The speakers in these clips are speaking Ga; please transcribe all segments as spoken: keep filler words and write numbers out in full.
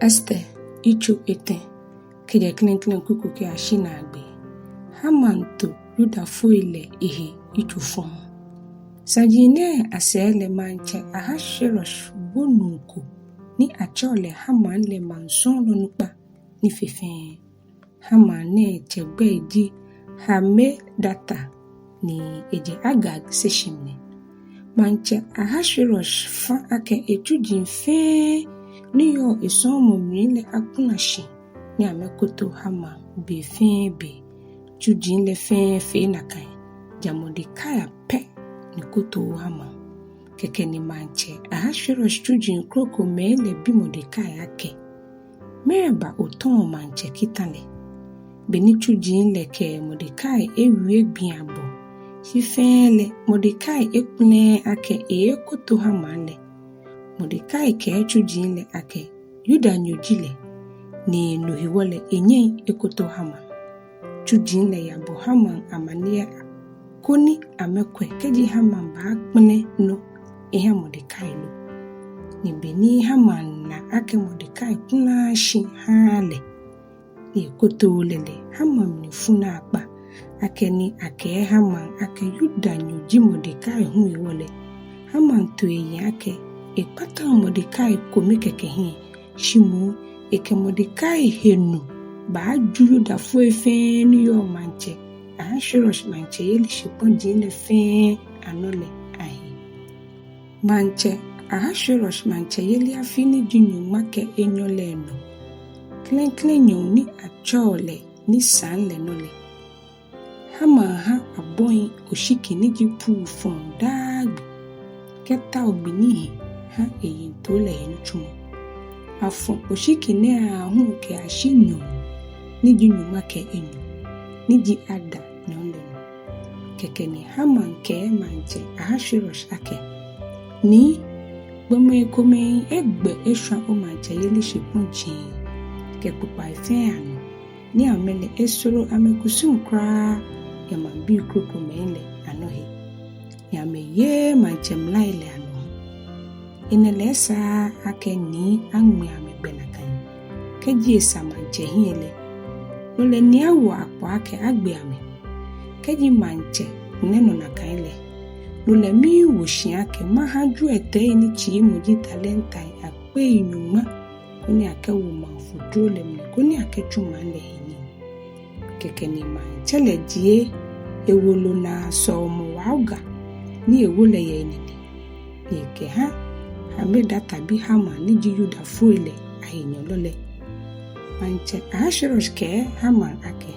Ester, yitso etɛ, kɛjɛ klɛŋklɛŋ kuku kɛyashi naagbee. Haman to Yudafoi lɛ ehe yitso fɔŋ. Saji nɛɛ asɛɛ lɛ, maŋtsɛ Ahashwerosh wo nuu ko ni atsɛɔ lɛ Haman lɛ maŋsɔɔlɔ nukpa ni fe fɛɛ. Haman nɛɛ tsɛ gbɛi ji Hamedata, ni ejɛ Agag seshi mli. Maŋtsɛ Ahashwerosh fã akɛ etsuji fɛɛ ni yɔɔ esɔɔmɔ mli lɛ akula shi ni amɛkoto Haman be fɛɛ be. Tsuji lɛ fɛɛ fee nakai, ja Mordekai pɛ ni kotooo Haman. Kɛkɛ ni maŋtsɛ Ahashwerosh tsuji krokomɛi lɛ bi Mordekai akɛ: Mɛɛba otɔ̃ɔ maŋtsɛ kitã lɛ? Be ni tsuji lɛ kɛ Mordekai ewie gbii abɔ, shi fɛɛ lɛ Mordekai ekpɛlɛɛɛ akɛ eeekoto Haman lɛ, Mordekai kɛɛ tsuji lɛ akɛ Yudanyo ji lɛ, ni no hewɔ lɛ enyɛŋ ekoto Haman. Tsuji lɛ yabɔ Haman amaniɛ koni amɛkwɛ kɛji Haman baakpɛlɛ nɔ ehã Mordekai lo. Ni be ni Haman na akɛ Mordekai kulaaa shi haaa lɛ, ni ekotooo lɛ lɛ, Haman mli fu naakpa. Akɛni akɛɛ Haman akɛ Yudanyo ji Mordekai hu hewɔ lɛ, Haman to eyiŋ akɛ ekpataŋ Mordekai kome kɛkɛ hiɛ, shi moŋ ekɛ Mordekai he nu baaju Yudafoi fɛɛ ni yɔɔ maŋtsɛ Ahashwerosh maŋtsɛyeli shikpɔji lɛ fɛɛ anɔ lɛ ahe. Maŋtsɛ Ahashwerosh maŋtsɛyeli afi ni ji nyɔŋma kɛ enyɔ lɛ nɔ, klɛŋklɛŋ nyɔŋ ni atsɛɔ lɛ Nisan lɛ nɔ lɛ, Haman hã abɔi oshiki ni ji Pur fɔ̃ɔ daa gbi, kɛtao gbi ni hi hã eyiŋtoo lɛ he nitsumɔ. Afɔ̃ oshiki nɛɛ aahu kɛyashi nyɔŋ ni ji nyɔŋma kɛ enyɔ, ni ji Adar nyɔŋ lɛ nɔ. Kɛkɛ ni Haman kɛɛ maŋtsɛ Ahashwerosh akɛ: Nii, gbɔmɛi komɛi egbɛ eshwã omaŋtsɛyeli shikpɔji kɛ kpokpai fɛɛ anɔ, ni amɛ lɛ esoro amɛkusum kwraa yɛ maŋbii krokomɛi lɛ anɔ he, ni amɛyeee maŋtsɛ mlai lɛ anɔ hu. Enɛ lɛ esaaa akɛ Nii aŋmɛ amɛ gbɛ nakai. Kɛji esa maŋtsɛ hiɛ lɛ, no lɛ Nii awo akpɔ akɛ agbe amɛ. Kɛji maŋtsɛ kpɛlɛ nɔ nakai lɛ, no lɛ miiwo shi akɛ mahã jwiɛtɛi ni tsiimɔ ji talentai akpei nyɔŋma koni akɛwo maŋ fotro lɛ mli koni akɛtsu maŋ lɛ he nii. Kɛkɛ ni maŋtsɛ lɛ jie ewolo naa sɔomɔ wauga ni ewo lɛ yɛ enine, ni ekɛhã Hamedata bi Haman ni ji Yudafoi lɛ ahenyɛlɔ lɛ. Maŋtsɛ Ahashwerosh kɛɛ Haman akɛ: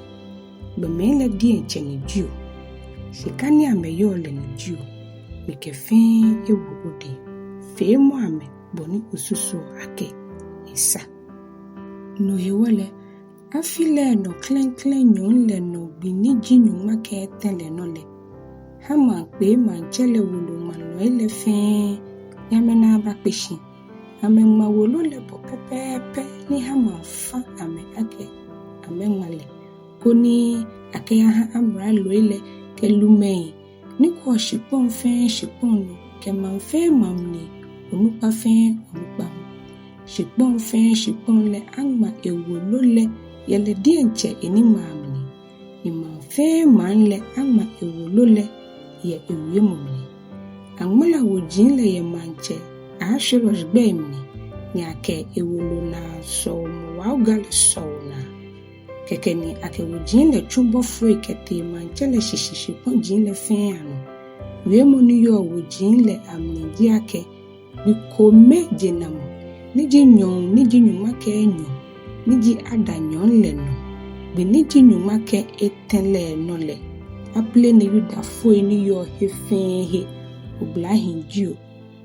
Gbɔmɛi lɛ diɛŋtsɛ ni jio, shika ni amɛyɔɔ lɛ ni jio, mikɛ fɛɛ ewo odɛŋ. Feemɔ amɛ bɔ ni osusuɔ akɛ esa. No hewɔ lɛ, afi lɛ nɔ klɛŋklɛŋ nyɔŋ lɛ nɔ gbi ni ji nyɔŋma kɛ etɛ lɛ nɔ lɛ, Haman kpee maŋtsɛ lɛ woloŋmalɔi lɛ fɛɛ ni amɛnaa bakpe shi. Amɛŋma wolo lɛ bɔ pɛpɛɛpɛ ni Haman fã amɛ akɛ amɛŋma lɛ, koni akɛyahã amraloi lɛ kɛ lumɛi ni kwɛɔ shikpɔŋ fɛɛ shikpɔŋ nɔ kɛ maŋ fɛɛ maŋ mli onukpa fɛɛ onukpa hu. Shikpɔŋ fɛɛ shikpɔŋ lɛ aŋma ewolo lɛ yɛ lɛ diɛŋtsɛ eniŋmãa mli, ni maŋ fɛɛ maŋ lɛ aŋma ewolo lɛ yɛ ewiemɔ mli. Aŋmala woji lɛ yɛ maŋtsɛ Ahashwerosh gbɛi mli, ni akɛ ewolo naa sɔomɔ wauga lɛ sɔo naa. Kɛkɛ ni akɛ woji lɛ tsu bɔfoi kɛtee maŋtsɛ lɛ shishi shikpɔji lɛ fɛɛ anɔ. Wiemɔ ni yɔɔ woji lɛ amli ji akɛ, gbi kome jenamɔ, ni ji nyɔŋ ni ji nyɔŋma kɛ enyɔ, ni ji Adar nyɔŋ lɛ nɔ, gbi ni ji nyɔŋma kɛ etɛ lɛ nɔ lɛ, aplenee Yudafoi ni yɔɔ he fɛɛ he, oblahii jio,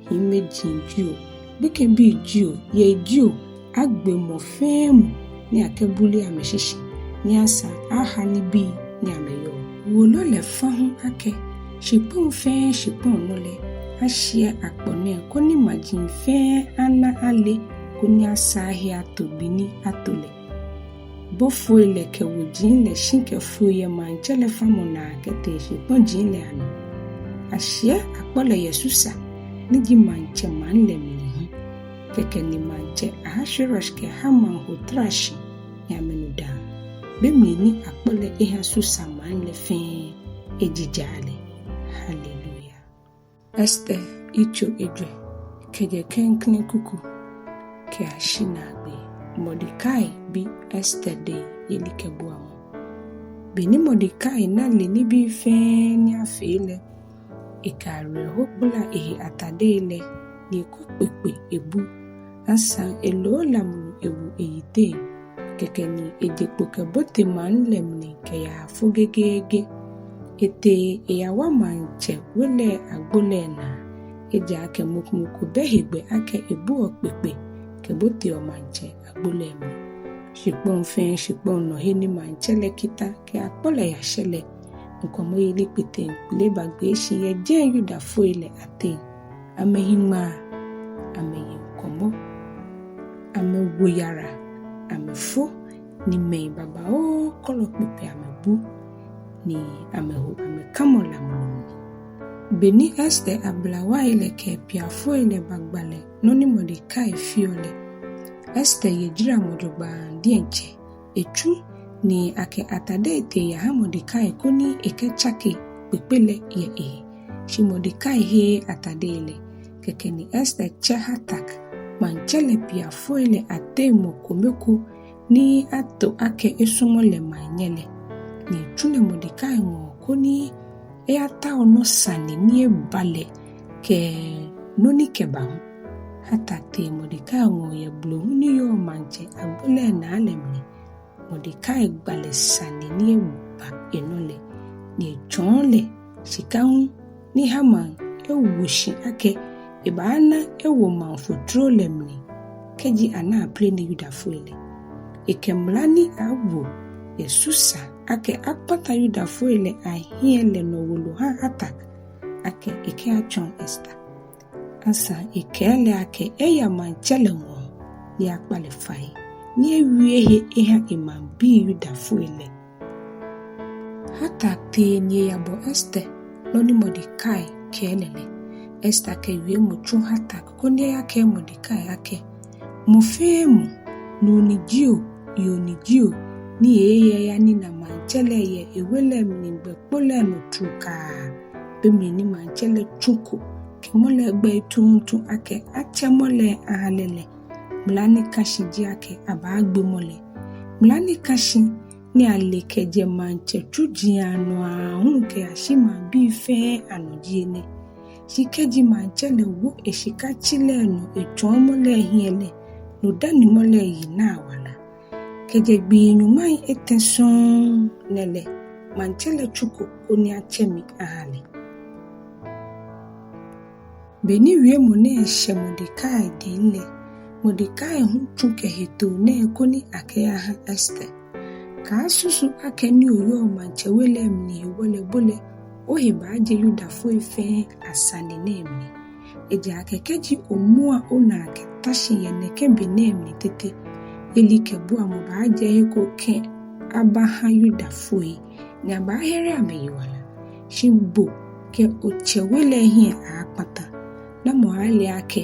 hiimeji jio, gbekɛbii jio, yei jio, agbe mɔ fɛɛ mɔ ni akɛbule amɛshishi, ni asaa aha nibii ni amɛyɔɔ. Wolo lɛ fã hu akɛ, shikpɔŋ fɛɛ shikpɔŋ nɔ lɛ, ashiɛ akpɔ nɛɛ koni maji fɛɛ ana ale, koni asaa he ato gbi ni ato lɛ. Bɔfoi lɛ kɛ woji lɛ shi kɛfo yɛ maŋtsɛ lɛ famɔ naa kɛtee shikpɔji lɛ anɔ. Ashiɛ akpɔ lɛ yɛ Susa, ni ji maŋtsɛ maŋ lɛ mli hu. Kɛkɛ ni Maŋtsɛ Ahashwerosh kɛ Haman ho tara shi ni amɛnu dãa, be mli ni akpɔ lɛ eha Susa maŋ lɛ fɛɛ ejijaa lɛ. Haleluya. Ester yitso ejwɛ, kɛjɛ klɛŋklɛŋ kuku kɛyashi naagbee. Mordekai bi Ester dɛŋ yelikɛbuamɔ. Be ni Mordekai na le nibii fɛɛ ni afee lɛ, ekɛ awerɛho gbala ehe atadei lɛ, ni ekɔ kpekpe ebu. Asaŋ eloo lamlu ewo eyiteŋ. Kɛkɛ ni eje kpo kɛbote maŋ lɛ mli kɛyafo gegeege. Etee eyawa maŋtsɛ we lɛ agbo lɛ naa, ejaakɛ mɔ ko mɔ ko bɛ hegbɛ akɛ ebuɔ kpekpe kɛboteɔ maŋtsɛ agbo lɛ mli. Shikpɔŋ fɛɛ shikpɔŋ nɔ he ni maŋtsɛ lɛ kita kɛyakpɔ lɛ yashɛ lɛ, ŋkɔmɔyeli kpeteŋkpele bagbee shi yɛ jɛi Yudafoi lɛ ateŋ. Amɛhi ŋmaa, amɛye ŋkɔmɔ, amɛwo yara, amɛfo, ni mɛi babaoo kɔlɔ kpekpe amɛbu, ni amɛho amɛkamɔ lamlu mli. Be ni Ester ablawai lɛ kɛ epiafoi lɛ bagba lɛ nɔ ni Mordekai feɔ lɛ, Ester ye jaramɔ jogbaŋŋ diɛŋtsɛ. Etsu ni akɛ atadei tee eyaha Mordekai koni ekɛtsake kpekpe lɛ yɛ ehe. Shi Mordekai heee atadei lɛ. Kɛkɛ ni Ester tsɛ Hatak, maŋtsɛ lɛ piafoi lɛ ateŋ mɔ kome ko ni ato akɛ esumɔɔ lɛ maŋnyɛ lɛ, ni etsu lɛ Mordekai ŋɔɔ koni eyatao nɔ sane ni eba lɛ kɛ nɔ ni kɛba hu. Hatak tee Mordekai ŋɔɔ yɛ blohu ni yɔɔ maŋtsɛ agbo lɛ naa lɛ mli. Mordekai gba lɛ sane ni eba enɔ lɛ, ni etsɔɔ lɛ shika hu ni Haman ewo shi akɛ ebaana ewo maŋ fotro lɛ mli, kɛji ana aplene Yudafoi lɛ. Ekɛ mla ni awo yɛ Susa akɛ akpata Yudafoi lɛ ahiɛ lɛ nɔ wolo ha Hatak akɛ ekɛyatsɔɔ Ester. Asaŋ ekɛɛ lɛ akɛ eya maŋtsɛ lɛ ŋɔɔ ni eyakpa lɛ fai, ni ewie he eha emaŋbii Yudafoi lɛ. Hatak tee ni eyabɔ Ester nɔ ni Mordekai kɛɛ lɛ lɛ. Ester kɛ wiemɔ tsu Hatak koni eyakɛɛ Mordekai akɛ, mɔ fɛɛ mɔ, nuu ni jio, yoo ni jio, ni eeya eyanina maŋtsɛ lɛ yɛ ewe lɛ mligbɛ kpo lɛ nɔ trukaa, be mli ni maŋtsɛ lɛ tsuko kɛ mɔ lɛ gbɛi tuuntu akɛ atsɛ mɔ lɛ aha lɛ lɛ, mla ni ka shi ji akɛ abaagbe mɔ lɛ. Mla ni ka shi ni ale kɛjɛ maŋtsɛ tsuji anɔ aahu kɛyashi maŋbii fɛɛ anɔ ji enɛ. Shi kɛji maŋtsɛ lɛ wo eshika tsi lɛ nɔ etsɔɔ mɔ lɛ hiɛ lɛ, no dani mɔ lɛ yi naa wala. Kɛjɛ gbii nyɔŋmai etɛ sɔŋŋ nɛɛ lɛ, maŋtsɛ lɛ tsuko koni atsɛ mi aha lɛ. Be ni wiemɔ nɛɛ shɛ Mordekai dɛŋ lɛ, Mordekai hu tsu kɛ hetoo nɛɛ koni akɛyaha Ester. Kaasusu akɛ ni oyɔɔ maŋtsɛ we lɛ mli hewɔ lɛ bo lɛ ohe baaje Yudafoi fɛɛ asane nɛɛ mli. Ejaakɛ kɛji omua onaa kɛta shi yɛ nɛkɛ be nɛɛ mli tete, yelikɛbuamɔ baajɛ he ko kɛabaha Yudafoi, ni abaahere amɛyiwala. Shi bo kɛ otsɛ we lɛ hiɛ aaakpata. Namɔ aaale akɛ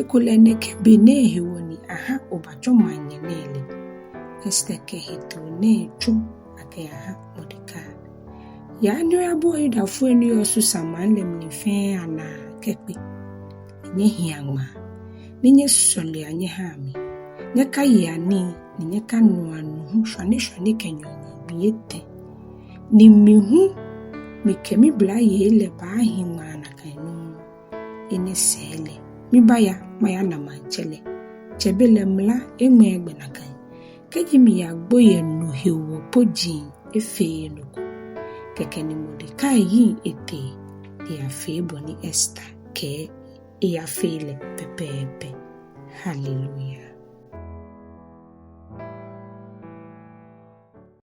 ekolɛ nɛkɛ be nɛɛ hewɔ ni aha obatsɔ maŋnyɛ nɛɛ lɛ? Ester kɛ hetoo nɛɛ tsu akɛyaha Mordekai. Yaa ni oyabu Yudafoi ni yɔɔ Susa maŋ lɛ mli fɛɛ anaa kɛkpe. Ni nyɛhia ŋmaa, ni nyɛsɔlea nyɛhaa mi. Nyɛkayea nii, ni nyɛkanua nu hu shwane shwane kɛ nyɔɔŋnyɔɔŋ gbii etɛ. Ni mi hu mikɛ miblayei lɛ baahi ŋmaa nakai nɔŋŋ. Enɛ sɛɛ lɛ, mibaaya mayana maŋtsɛ lɛ. Tsɛbelɛ mla eŋmɛɛɛ gbɛ nakai. Kɛji miyagbo yɛ nu hewɔ po jiŋŋ efeee nɔ ko. Kɛkɛ ni Mordekai yiŋ etee ni eyafee bɔ ni Ester kɛɛ eyafee lɛ pɛpɛɛpɛ. Haleluya.